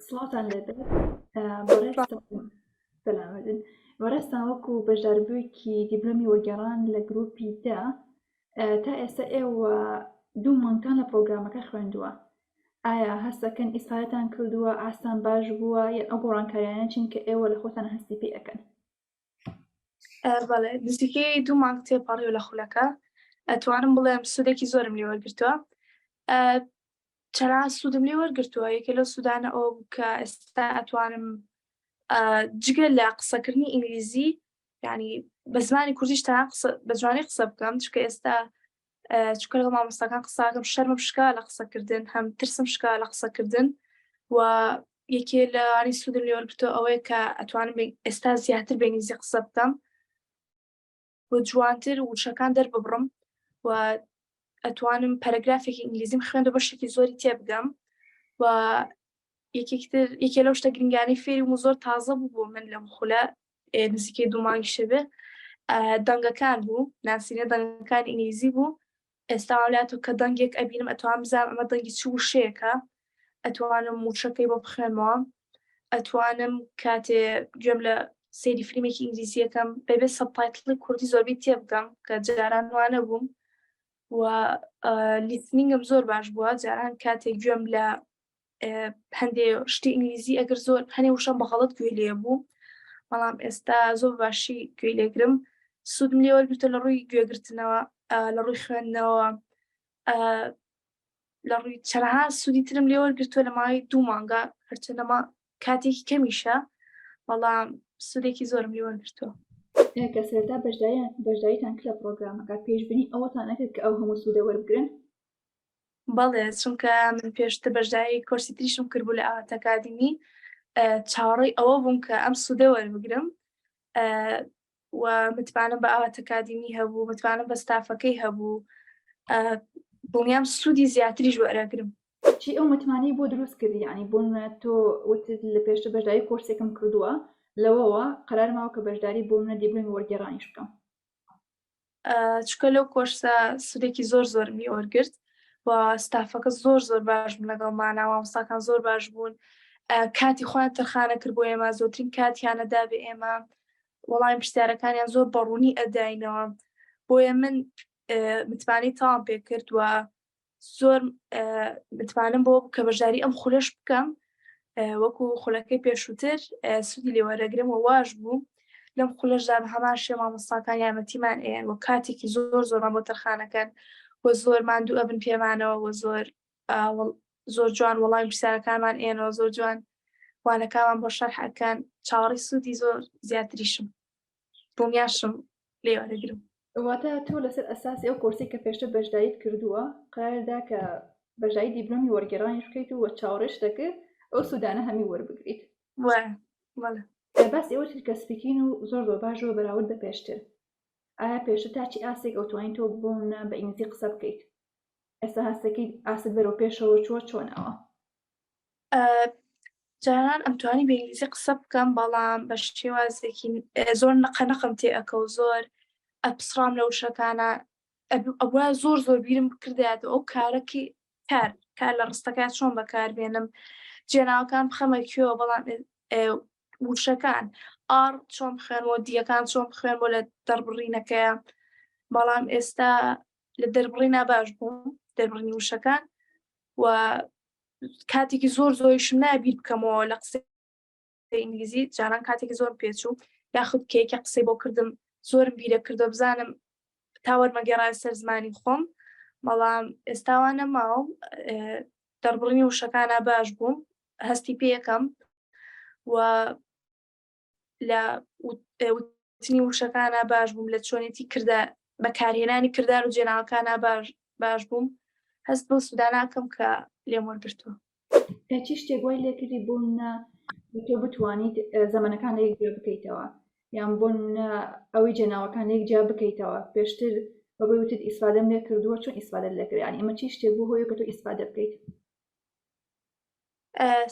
سڵاوتان لێبێت بەڕێزتان سەلامەتن بەڕێزتان وەکو بەشداربوویەکی دیبلۆمی وەرگێڕان لە گروپی دە تا ئێستا ئێوە دوو مانگتان لە پرۆگرامەکە خوێندووە ئایا هەستەکەن ئیسفادەتان کردووە ئاستان باش بووە یان ئەو گۆڕانکاریانە چین کە ئێوە لە خۆتان هەستی پێ ئەکەن؟ بەڵێ نزیکەی دوو مانگ تێپەڕیوە لە خولەکە ئەتوانم بڵێم سوودێکی زۆرم لێ وەرگرتووە چرا سوودم لێ وەرگرتووە یەکێ لەو سوودانە ئەوە بوو کە ئێستا ئەتوانم جگە لە قسەکردنی ئینگلیزی ینی بە زمانی کوردیش تا قسە بە جوانی قسە بکەم چکە ئێستا چونکە لەگەڵ مامۆستاکان قساکەم شەرمم شکا لە قسەکردن هەم ترسم شکا لە قسەکردن و یەکێ لەوانی سوودم لێ وەرگرتووە ئەوەیە کە ئەتوانم ئێستا زیاتر بە ئینگلیزی قسە بکەم و جوانتر وشەکان دەرببڕم و ئەتوانم پەرەگرافێکی ئینگلیزیم خوێند و بەشێکی زۆری تێبگەم و یەکێکتر یەکێ لەو شتە گرنگانەی فێری و زۆر تازە بوو بۆ من لەم خولە نزیکەی دوو مانگی شەبێ دەنگەکان بوو ناسینە دەنگەکان ئینگلیزی بوو ئێستا وڵاتۆ کە دەنگێک ئەبینم ئەتوانم بزانم ئەمە دەنگی چ وشەیەکە ئەتوانم وشەکەی بۆ بخوێنمەوە ئەتوانم کاتێ گوێم لە سەیری فیلمێکی ئینگلیزیەکەم بەبێ subtitle ی کوردی زۆربەی تێبگەم کە جاران وانە بووم و listening م زۆر باش بووە جاران کاتێک گوێم لە هەندێ شتی ئینگلیزی ئەگەر زۆر هەنێ وشەم بە غەڵەت گوێ لێ بوو بەڵام ئێستا زۆر باشی گوێ لێگرم سوودم لێ وەرگرتە لە ڕووی گوێگرتنەوە لە ڕووی خوێندنەوە لە ڕووی چەنەها سوودی ترم لێ وەرگرتووە لە ماوەی دوو مانگا هەرچەندەما کاتێکی کەمیشە بەڵام سوودێکی زۆرم لێ وەرگرتووە. کە سەرەتا بەشداریتان کرد لە پڕۆگرامەکە پێشبینی ئەوەتان نەکرد کە ئەو هەموو سوودە وەربگرن؟ بەڵێ چونکە من پێشتر بەشداری کۆرسی تریشم کردبوو لە ئاوات ئەکادیمی چاوەڕێی ئەوە بووم کە ئەم سوودە وەربگرم و متمانەم بە ئاوات ئەکادیمی هەبوو متمانەم بە ستافەکەی هەبوو دڵنیام سوودی زیاتریش وەرەگرم. چی ئەو متمانەی بۆ دروست کردی یانی بۆ نمونە تۆ وتت لە پێشتر بەشداری کۆرسێکم کردووە لەوەوە قەرار ماوە کە بەشداری بۆ منە دیبلۆمی وەرگێڕانیش بکەم. چونکە لەو کۆرسە سوودێکی زۆر زۆرم لێ وەرگرت و ستافەکە زۆر زۆر باش بوون لەگەڵمانە مامۆستاکان زۆر باش بوون کاتی خۆیان تەرخانە کرد بۆ ئێمە زۆرترین کاتیانە دا بە ئێمە وەڵامی پرسیارەکانیان زۆر بەڕوونی ئەداینەوە بۆیە من متمانەی تەواوم پێ کرد و زۆر متمانەم بۆ کە بەشداری ئەم خولەش بکەم وەکو خولەکەی پێشووتر سوودی لێوەرەگرم و واش بوو لەم خولەشدا بە هەمان شێ مامۆستاکان یارمەتیمان ئەیەن و کاتێکی زۆر زۆرمان بۆ تەرخانەکەن و زۆر ماندوو ئەبن پێمانەوە و زۆر زۆر جوان وەڵامی پرسیارەکانمان ئێنەوە زۆر جوان وانەکانمان بۆ شەرح ئەکەن چاوەڕێی سوودی زۆر زیاتریشم دڵنیاشم لێ وەرەگرم. واتە تۆ لەسەر ئەساسی ئەو کۆرسەی کە پێشتر بەشداریت کردووە قەرارت دا کە بەشداری دیبلۆمی وەرگێڕانیش بکەیت و چاوەڕێشت دەکرد ئەو سوودانە هەمی وەربگریت. وایە بەڵێ. باسی ئەوەت کرد کە speaking و زۆر زۆر باش بووە بەراورد بە پێشتر. ئایا پێشتر تا چی ئاستێک ئەوتوانی تۆ بۆ نمونە بە ئینگلیزی قسە بکەیت؟ ئێستا هەستەکەیت ئاستت بەرەو پێشەوە چووە چۆن ئەوە؟ جاران ئەمتوانی بە ئینگلیزی قسە بکەم بەڵام بە شێوازێکی زۆر نەقە نەقم تێ ئەکەوت زۆر ئەپسڕام لە وشەکانە ئەبوایە زۆر زۆر بیرم بکردایەتەوە ئەو کارەکی کار کار لە ڕستەکە چۆن بەکاربێنم جێناوەکان بخەمە کوێوە بەڵام وشەکان are چۆن بخوێنمەوە دیەکان چۆن بخوێنمەوە لە دەربڕینەکەیە بەڵام ئێستا لە دەربڕینا باش بووم دەربڕینی وشەکان و کاتێکی زۆر زۆریشم نایە بیر بکەمەوە لە قسەی ئینگلیزی جاران کاتێکی زۆر پێچوو یاخود کێکە قسەی بۆ کردم زۆرم بیرە کردەوە بزانم تا وەرمەگەڕای سەر زمانی خۆم بەڵام ئێستاوا نەماوم دەربڕینی وشەکانە باش بووم هەستی پێیەکەم و لە وتنی وشەکانە باش بووم لە چۆنێتی کردا بەکارهێنانی کردار و جێناوەکانە باش باش بووم هەست بەو سوودە ناکەم کە لێم وەرگرتووە. چی شتێک وای لێکردی بۆ نمونە تۆ بتوانیت زەمەنەکان لە یەک جیا بکەیتەوە یان بۆ نمونە ئەوەی جێناوەکان لە یەک جیا بکەیتەوە پێشتر بەبەی وتت ئیسفادەم لێ کردووە چۆن ئیسفادەت لێ کرد یانی ئەمە چی شتێک بوو هۆیە کە تۆ ئیسفادە بکەیت؟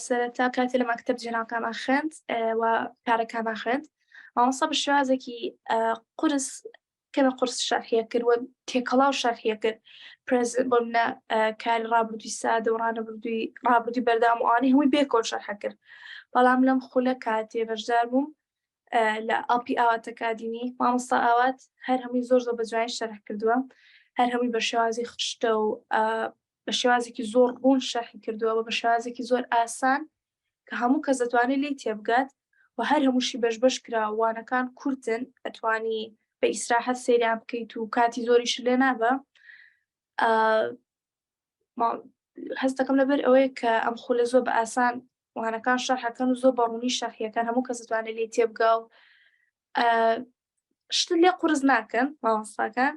سەرەتا کاتێ لە مەکتەب جێناوەکانمان خوێند و کارەکانمان خوێند مامۆستا بە شێوازێکی قورس. کەمە قورس شەرحیە کرد و تێکەڵاو شەرحیە کرد present بۆ منە کاری ڕابردووی سادە و ڕانەبردووی ڕابردووی بەردەوام و ئەوانەی هەمووی بێکەوە شەرحە کرد بەڵام لەم خولە کاتێ بەشدار بووم لە ئاپی ئاوات ئەکادیمی مامۆستا ئاوات هەر هەمووی زۆر زۆر بە جوانی شەرح کردووە هەر هەمووی بە شێوازی خشتە و بە شێوازێکی زۆر ڕوون شەرحی کردووە و بە شێوازێکی زۆر ئاسان کە هەموو کەس دەتوانێت لێی تێبگات و هەر هەمووشی بەش بەش کرا وانەکان کورتن ئەتوانی بە ئیسراحەت سەیریان بکەیت و کاتی زۆریش لێ نابە هەست دەکەم لەبەر ئەوەیە کە ئەم خولە زۆر بە ئاسان وانەکان شەرحەکەن و زۆر بە ڕوونی شەرحیەکان هەموو کەس دەتوانێت لێی تێبگا و شتت لێ قورس ناکەن مامۆستاکان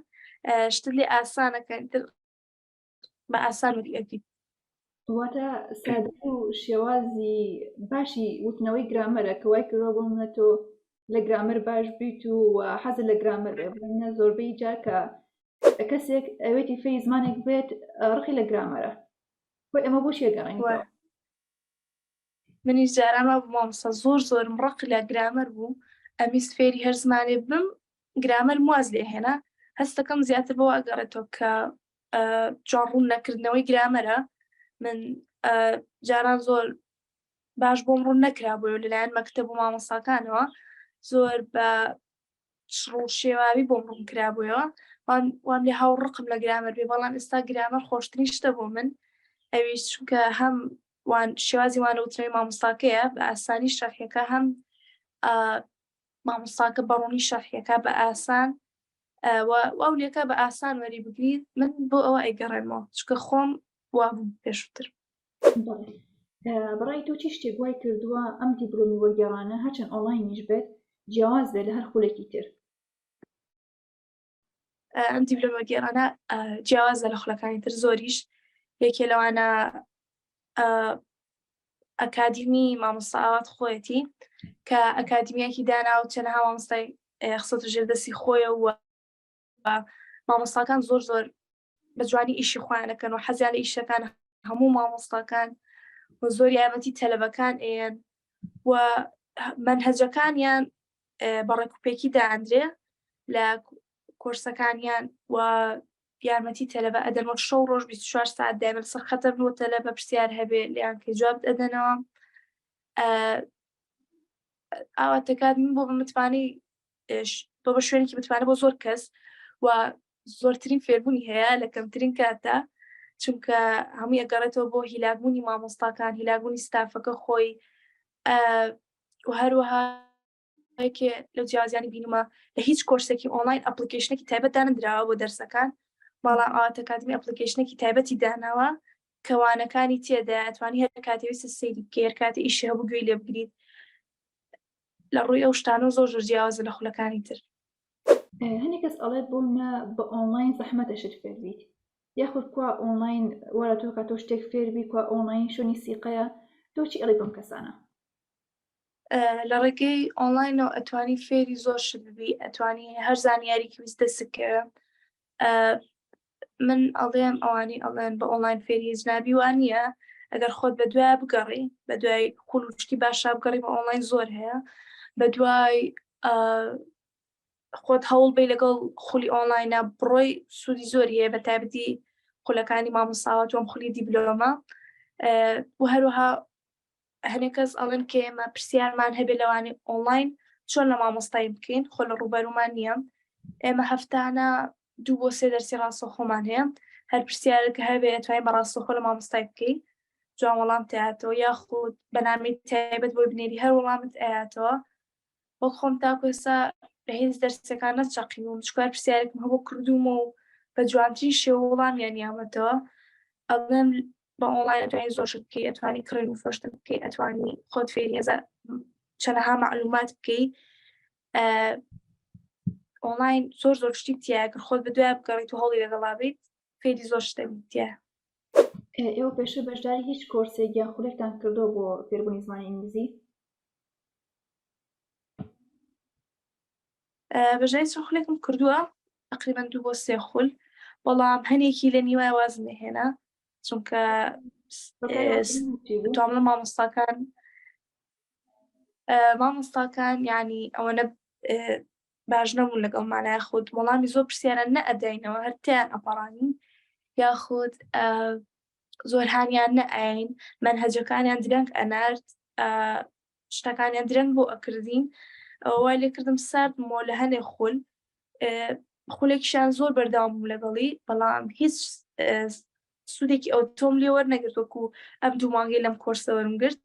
شتت لێ ئاسانەکەن بە ئاسان وەری ئەگریت. واتە سادە و شێوازی باشی وتنەوەی گرامەرە کە وای کردووە بۆ منە تۆ لە گرامەر باش بیت و حەزت لە گرامەر بێ بۆ منە زۆربەی جار کە کەسێک ئەوێتی فێری زمانێک بێت ڕقی لە گرامەرە خۆی ئەمە بۆ چیە گەڕێنیتەوە؟ منیش جاران وا بوو مامۆستا زۆر زۆرم ڕق لە گرامەر بوو ئەمیست فێری هەر زمانێ بم گرامەرم واز لێ هێنا هەستەکەم زیاتر بەوە ئەگەڕێتەوە کە جوان ڕوون نەکردنەوەی گرامەرە من جاران زۆر باش بۆم ڕوون نەکرابووەوە لەلایەن مەکتەب و مامۆستاکانەوە زۆر بە شڕ و شێواوی بۆم ڕوون کرابوویەوە وام لێ هاو ڕقم لە گرامەر بێ بەڵام ئێستا گرامەر خۆشترین شتە بۆ من ئەویش چونکە هەم وان شێوازی وانە وتنەوەی مامۆستاکەیە بە ئاسانی شەرحەکە هەم مامۆستاکە بەڕوونی شەرحەکە بە ئاسان ئەو لێکە بە ئاسان وەری بگریت من بۆ ئەوە ئەیگەڕێمەوە چونکە خۆم وابووم پێشووتر. بەڕای تۆ چی شتێک وای کردووە ئەم دیبلۆمی وەرگێڕانە هەرچەند ئۆنلاینیش بێت جیاواز بێت لە هەر خولێکی تر؟ ئەم دیبلۆمی وەرگێڕانە جیاوازە لە خولەکانی تر زۆریش یەکێ لەوانە ئەکادیمی مامۆستا ئاوات خۆیەتی کە ئەکادیمیەکی دانا و چەنەها مامۆستای خستۆتە ژێر دەستی خۆیە و مامۆستاکان زۆر زۆر بە جوانی ئیشی خۆیانەکەن و حەزیان لە ئیشەکان هەموو مامۆستاکان و زۆر یارمەتی تەلەبەکان ئێن و مەنهەجەکانیان بە ڕێکوپێکی دائەندرێ لە کۆرسەکانیان و یارمەتی تەلەبە ئەدەن وەک شەو ڕۆژ 24 ساعت دایمە لەسەر خەتە بۆ تەلەبە پرسیار هەبێ لیان کە جواب ئەدەنەوە ئاواتەکات من بۆ بە متمانەی بۆ بە شوێنێکی متمانە بۆ زۆر کەس و زۆرترین فێربوونی هەیە لە کەمترین کاتدا چونکە هەمووی ئەگەڕێتەوە بۆ هیلاکبوونی مامۆستاکان هیلاکبوونی ستافەکە خۆی و هەروەها یەکێ لەو جیاوازیانی بینیمە لە هیچ کۆرسێکی ئۆنلاین application ێکی تایبەت دانەدراوە بۆ دەرسەکان بەڵام ئاوات ئەکادمی application ێکی تایبەتی داناوە کە وانەکانی تێدا ئەتوانی هەر کاتێ ویست سەیری بکەی هەر کاتێ ئیشی هەبوو گوێی لێ بگریت لە ڕووی ئەو شتانە زۆر زۆر جیاوازە لە خولەکانی تر. هەنێ کەس ئەڵێت بۆ منە بە ئۆنلاین زەحمەتە شت فێر بیت یاخود کوا ئۆنلاین وا لە تۆ کا تۆ شتێک فێر بی کوا ئۆنلاین شوێنی سیقەیە تۆ چی ئەڵێی بەم کەسانە؟ لە ڕێگەی ئۆنلاینەوە ئەتوانی فێری زۆر شت ببی ئەتوانی هەر زانیاریکی ویست دەست کەوێ من ئەڵێم ئەوانی ئەڵێن بە ئۆنلاین فێری هیچ نابی وان نییە ئەگەر خۆت بە دوای بگەڕی بە دوای خول و شتی باشا بگەڕی بە ئۆنلاین زۆر هەیە بە دوای خۆت هەوڵ بی لەگەڵ خولی ئۆنلاینە بڕۆی سوودی زۆری هەیە بە تایبەتی خولەکانی مامۆستاوە تۆم خولی دیبلۆمە و هەروەها هەنێک کەس ئەڵێن کە ئێمە پرسیارمان هەبێ لەوانی ئۆنلاین چۆن لە مامۆستای بکەین خۆ لە ڕووبەرومان نییە ئێمە هەفتانە دوو بۆ سێ دەرسی ڕاستەوخۆمان هەیە هەر پرسیارێک هەبێ ئەتوانین بە ڕاستەوخۆ لە مامۆستای بکەی جوان وەڵام تیاتەوە یاخود بەنامی تایبەت بۆی بنێری هەر وەڵامت ئەیاتەوە وەک خۆم تاکو ئێستا لە هیچ دەرسەکان نەچەقیوم چکار پرسیارێکم هەبوو کردوومە و بە جوانترین شێوە وەڵامیان یامەتەوە ئەڵێم بە ئۆنلاین ئەتوانی زۆر شت بکەی ئەتوانی کڕین و فرۆشتن بکەی ئەتوانی خۆت فێری هەزار چەنەها معلومات بکەی ئۆنلاین زۆر زۆر شتی تایە کە خۆت بە دوای بگەڕیت و هەوڵی لەگەڵا بیت فێری زۆر شتە تایە. ئێوە پێشتر بەشداری هیچ کۆرسێک یان خولێکتان کردووە بۆ فێربوونی زمانی ئینگلیزی؟ بەشداری چەند خولێکم کردووە تقریبا دوو بۆ سێ خول بەڵام هەنێکی لە نیوای وازم لێهێنا چونکە تواملە مامۆستاکان مامۆستاکان ینی ئەوەنە باش نەبوون لەگەڵمانە یاخود وەڵامی زۆر پرسیاران نەئەداینەوە هەر تیان ئەپەڕانین یاخود زۆر هانیان نەئاین مەنهەجەکانیان درەنگ ئەنارد شتەکانیان درەنگ بۆ ئەکردین وای لێکردم سارد مۆ لە هەنێ خول خولێکیشان زۆر بەردەوام بووم لەگەڵی بەڵام هیچ سوودێکی ئەوتۆم لێ وەرنەگرت وەکو ئەم دوو مانگەی لەم کۆرسە وەرم گرت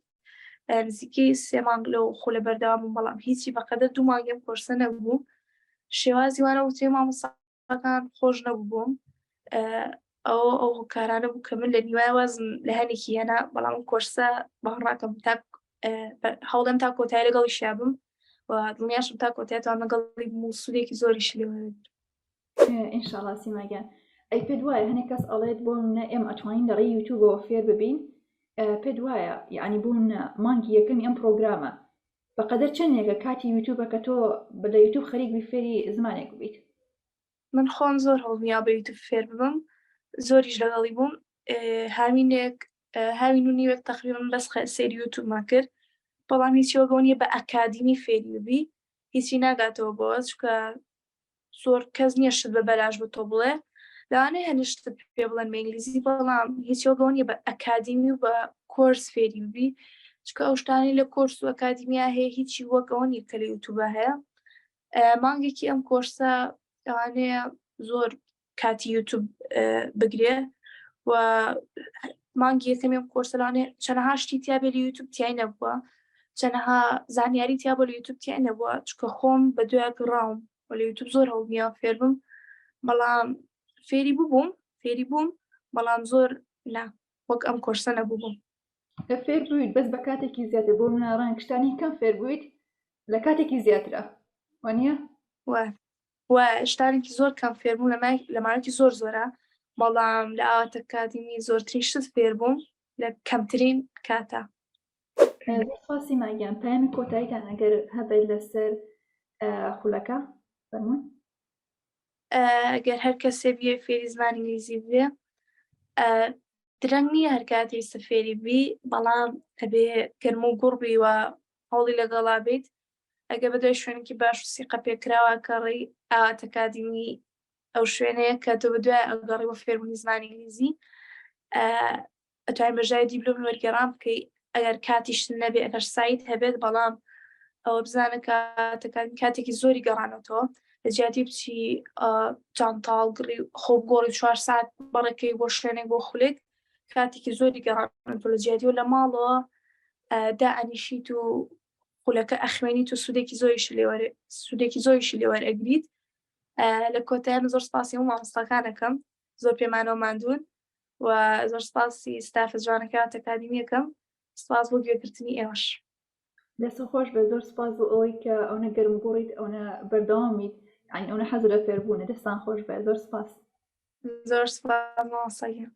نزیکەی سێ مانگ لەو خولە بەردەوام بووم بەڵام هیچی بەقەدەر دوو مانگی ئەم کۆرسە نەبوو شێوازی وانە وتەی مامۆستاکان خۆش نەبوو بۆم ئەو ئەو هۆکارانە بوو کە من لە نیوای وازم لە هەنێکی هێنا بەڵام ئەم کۆرسە باوەڕناکەم تا هەوڵدەم تا کۆتایی لەگەڵیشیا بم و دڵنیاشم تا کۆتایی توانم لەگەڵی بم و سوودێکی زۆریشی لێ وەرگرم. ئینشاڵا سیما گیان ئەی پێت وایە هەنێک کەس ئەڵێت بۆ منە ئێمە ئەتوانین لە ڕێی یوتیوبەوە فێر ببین پێت وایە یعنی بۆ منە مانگی یەکەمی ئەم پرۆگرامە بەقەدەر چەندێکە کاتی یوتیوبە کە تۆ لە یوتیوب خەریک بی فێری زمانێک ببیت؟ من خۆم زۆر هەوڵمیا بە یوتیوب فێر ببم زۆریش لەگەڵی بووم هاوینێک هاوین و نیوێک تەقریبا بەس سەیری یوتیوبمان کرد بەڵام هیچی وەک نییە بە ئەکادیمی فێری ببی هیچی ناگاتەوە بۆ چونکە زۆر کەس نییە شت بە بەلاش بە تۆ بڵێ لەوانەیە هەنێ شتت پێ بڵێن بە ئینگلیزی بەڵام هیچ وەک ئەوە نییە بە ئەکادیمی و بە کۆرس فێری ببی چونکە ئەو شتانەی لە کۆرس و ئەکادیمیا هەیە هیچی وەک ئەوە نییە کە لە یوتیوبە هەیە مانگێکی ئەم کۆرسە لەوانەیە زۆر کاتی یوتیوب بگرێ و مانگی یەکەمی ئەم کۆرسە لەوانەیە چەنەها شتی تیا بێ لە یوتیوب تیای نەبووە چەنەها زانیاری تیا بۆ لە یوتیوب تیای نەبووە چونکە خۆم بە دوای گەڕاوم و لە یوتیوب زۆر هەوڵمیان فێر بم بەڵام فێری ببووم فێری بووم بەڵام زۆر نا وەک ئەم کۆرسە نەبوو بووم. فێر بوویت بەس بە کاتێکی زیاتر بۆ منە ڕەنگ شتانی کەم فێر بوویت لە کاتێکی زیاترە وانە؟ وە شتانێکی زۆر کەم فێر بووم لە ماوەیەکی زۆر زۆرە بەڵام لە ئاوات ئەکادیمی زۆرترین شت فێر بووم لە کەمترین کاتە. زۆر سپاس سیما گیان پەیامی کۆتاییتان ئەگەر هەبێت لەسەر خولەکە فەرموون. ئەگەر هەر کەسێ بیەوێ فێری زمانی ئینگلیزی ببێ درەنگ نییە هەر کات ویستە فێری بی بەڵام ئەبێ گەرم و گوڕ بی و هەوڵی لەگەڵا بیت ئەگەر بەدوای شوێنێکی باش و سیقە پێکراوە کەڕی ئاوات ئەکادیمی ئەو شوێنەیە کە تۆ بەدوای ئەگەڕی بۆ فێربوونی زمانی ئینگلیزی ئەتوانی بەشداری دیبلۆمی وەرگێڕان بکەی ئەگەر کاتیشت نەبێ ئەگەر سایت هەبێت بەڵام ئەوە بزانە کاتەکان کاتێکی زۆری گەڕانەوەتەوە لە جیاتی بچی جانتاڵ گڕی خۆ گۆڕی چوار ساعت بەڕێکەی بۆ شوێنێک بۆ خولێک کاتێکی زۆری گەڕانەوە لە جیاتی و لە ماڵەوە دا ئەنیشیت و خولەکە ئەخوێنیت و سوودێکی زۆریشی لێوەر سوودێکی زۆریشی لێوەر ئەگریت لە کۆتایان زۆر سپاسی و مامۆستاکانەکەم زۆر پێمانەوە ماندوون و زۆر سپاسی ستافە جوانەکە ئەکادیمیەکەم سپاس بۆ گوێگرتنی ئێوەش. دەست خۆش بێت زۆر سپاس بۆ ئەوەی کە ئەونە گەرم گوڕیت ئەونە بەردەوامیت یعنی ئەونە حەز لە فێربوونە دەستان خۆش بێت زۆر سپاس. زۆر سپاس مامۆستا گیان.